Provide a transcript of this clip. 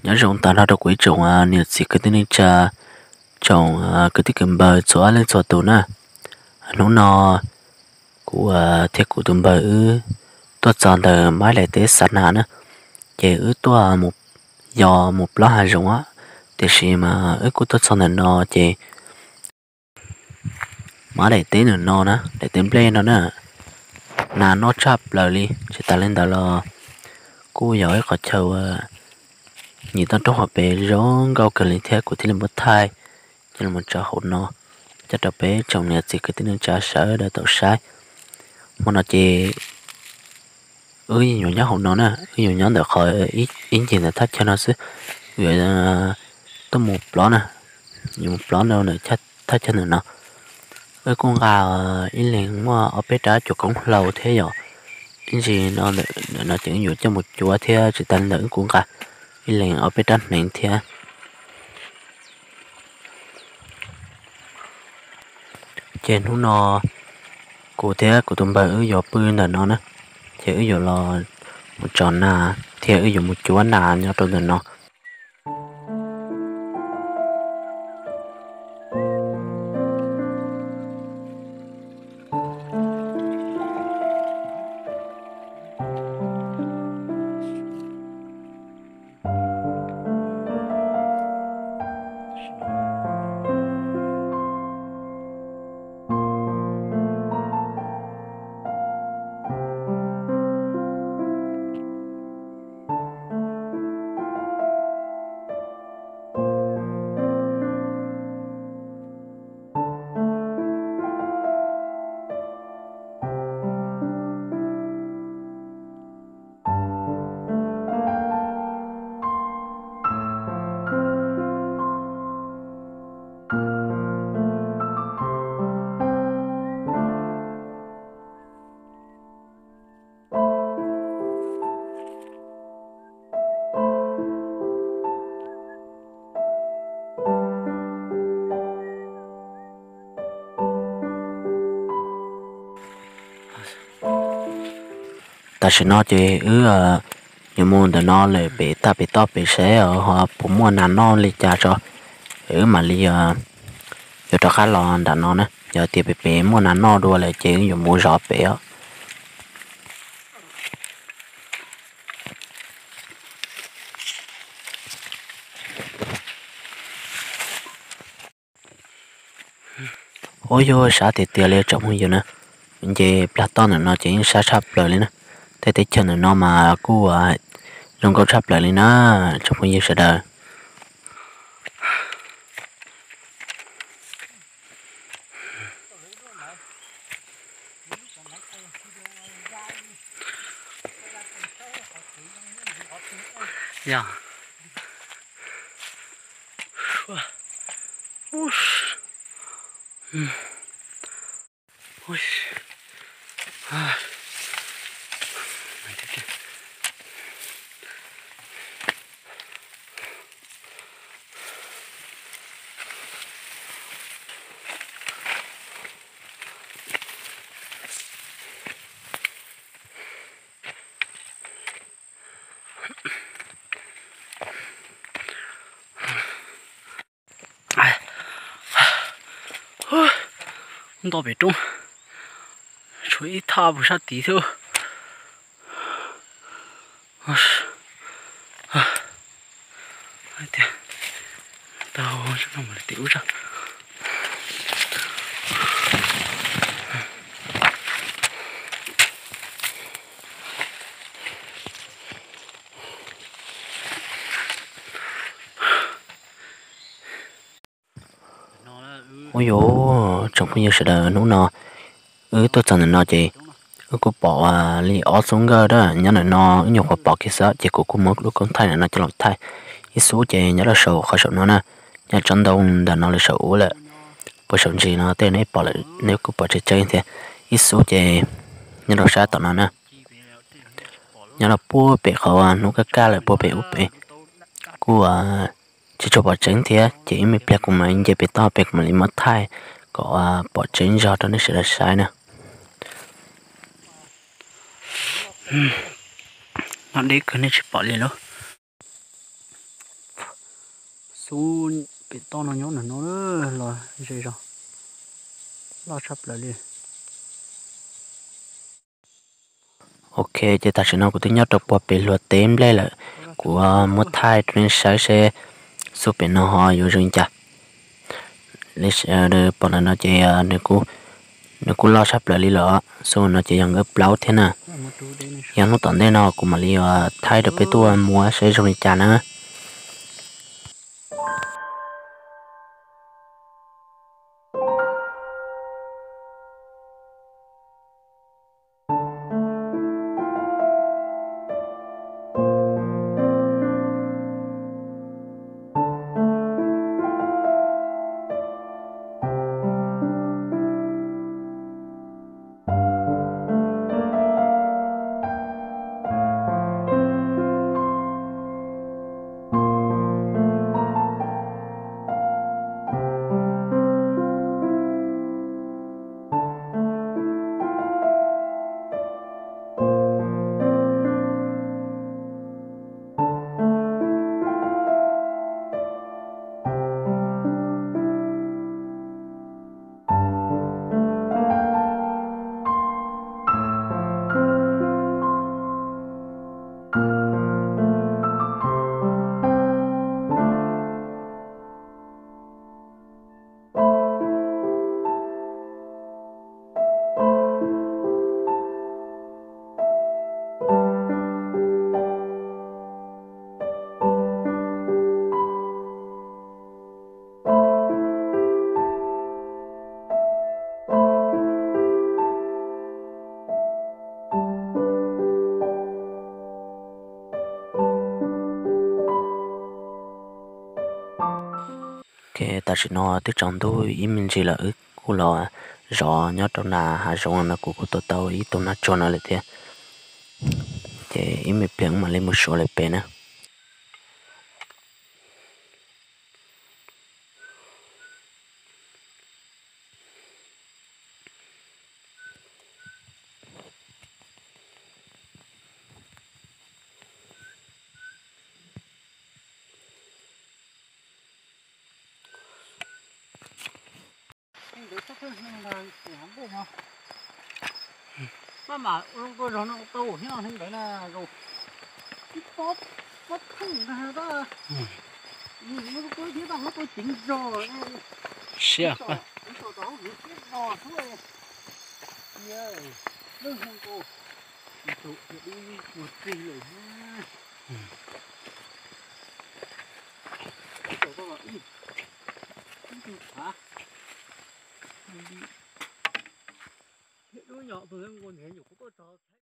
Nyob zoo tag nrho rau kuv ib tsoom niam txiv kwv tij neej tsa, tsoom kwv tij kwv npawg txhua leej txhua tus na. Hnub no kuv thiab kuv tus npawg wb tuaj txog ntawm Mab Daim teb xa nas na, ces wb tuaj yos mus plob hav zoov, tiam sis mas wb kuj tuaj txog ntawm no ces Mab Daim teb ntawm no na, daim teb nplej no na, nas noj tshaj plaws li. Tsis tas li ntawd los kuj yog ib qhov chaw nim toj roob hauv pes zoo nkauj kawg li thiab, kuv thiaj li muab thaij coj los tso hauv no, coj rau peb tsoom niam txiv kwv tij neej tsa sawv daws tau saib. Hmo no ces wb yuav nyob hauv no na, wb yuav nyob ntawm qhov ib ncig ntawm thaj chaw no xwb, yuav tuaj mus plob na, yuav mus plob rau ntawm thaj chaw ntawm no. Wb kuj nqa ib leeg muaj ob peb rab cuam koob hlau thiab yom, ib ntsis no ntawm no ces wb yuav coj mus cuab thiab. Tsis tas li ntawd wb kuj nqa ib leeg ob peb rab hneev thiab. Ces hnub no kuv thiab kuv tus npawg wb yuav pw ntawm no na, ces wb yuav los mus tso nas thiab wb yuav mus cuab nas nyob rau ntawm no. Tam sim no ces wb yuav mus ntawm no lawm pem tag pem toj pem saib ho puas muaj nas noj li cas tso, wb mam li yuav rov qab los nram no na. Yog tias pem pem muaj nas noj dua lawm ces wb yuav mus zov pem os. Ua yuav sab tiag tiag li tsoom phooj ywg na, nce plag toj ntawm no ces yeej sab tshaj plaws li na. Tej teb chaws ntawm no mas kuj zoo nkauj tshaj plaws li na, tsoom phooj ywg sawv daws. Nto pem roob, tshuav ib thaj puag sab tid thiab. Tias tau, tim ub tso. Ua yuav tsoom phooj ywg sawv daws, hnub no wb tuaj txog ntawm no ces wb kuj pom li ob xub nkawj dab nyob ntawm no, wb nyuam qhuav pom kiag xwb ces kuv kuj muab lub koob thaij ntawm no coj los thaij ib xub ces nyob rau saum qhov saum no na, nyob tsob ntoo ntawm no li saum ub lawm. Puag saum ntsis no tej neb pom lawm, neb kuj pom tseeb tseeb thiab. Ib xub ces nyob rau sab tom no na, nyob rau puag pem qhov hnub kaj kaj lawm puag pem ub pem, kuj tsis tshua pom tseeb thiab ces ib me pliag kuv mam nce pem toj pem kuv mam li muab thaij kom pom tseeb zog rau nej sawv daws saib na. No deb kawg nej tsis pom li lauj. Ub, pem toj no nyob ntawm no los ze zog, loj tshaj plaws li. Ok, ces tam sim no kuv twb nyob rau puag pem hluav teb nplej lawm, kuv muab thaij rau nej saib seb xub pem no ho yuav zoo li cas. Pom ntawm no ces nws kuj loj tshaj plaws li lawm, xub no ces yog nkawj plaub thiab na. Yog hnub tom ntej no kuv mam li yuav thaij rau peb tuaj muab seb zoo li cas na. Ok, tam sim no twb tsaus ntuj ib me ntsis lawm, wb kuj los zov nyob rau nram hav zoov no, kuv kuj tua tau ib tug nas tsuag no lawm thiab. Ces ib me pliag wb mam li mus suav lawm pem na. Maj mam ua zoo nkauj zog no tau thiab, ntawd na zoo. Ib pob pob theej na tab, muaj lub kua thiab tab, lub kua ceev zog ne. Siab, rau hauv lub siab zog xwb. Cia, lub zoo nkauj, tus thiaj dub mus txig lawm na. Ib tug thav, thiaj dub nyom tus zoo nkauj nthe nyuam qhuav tuaj txog.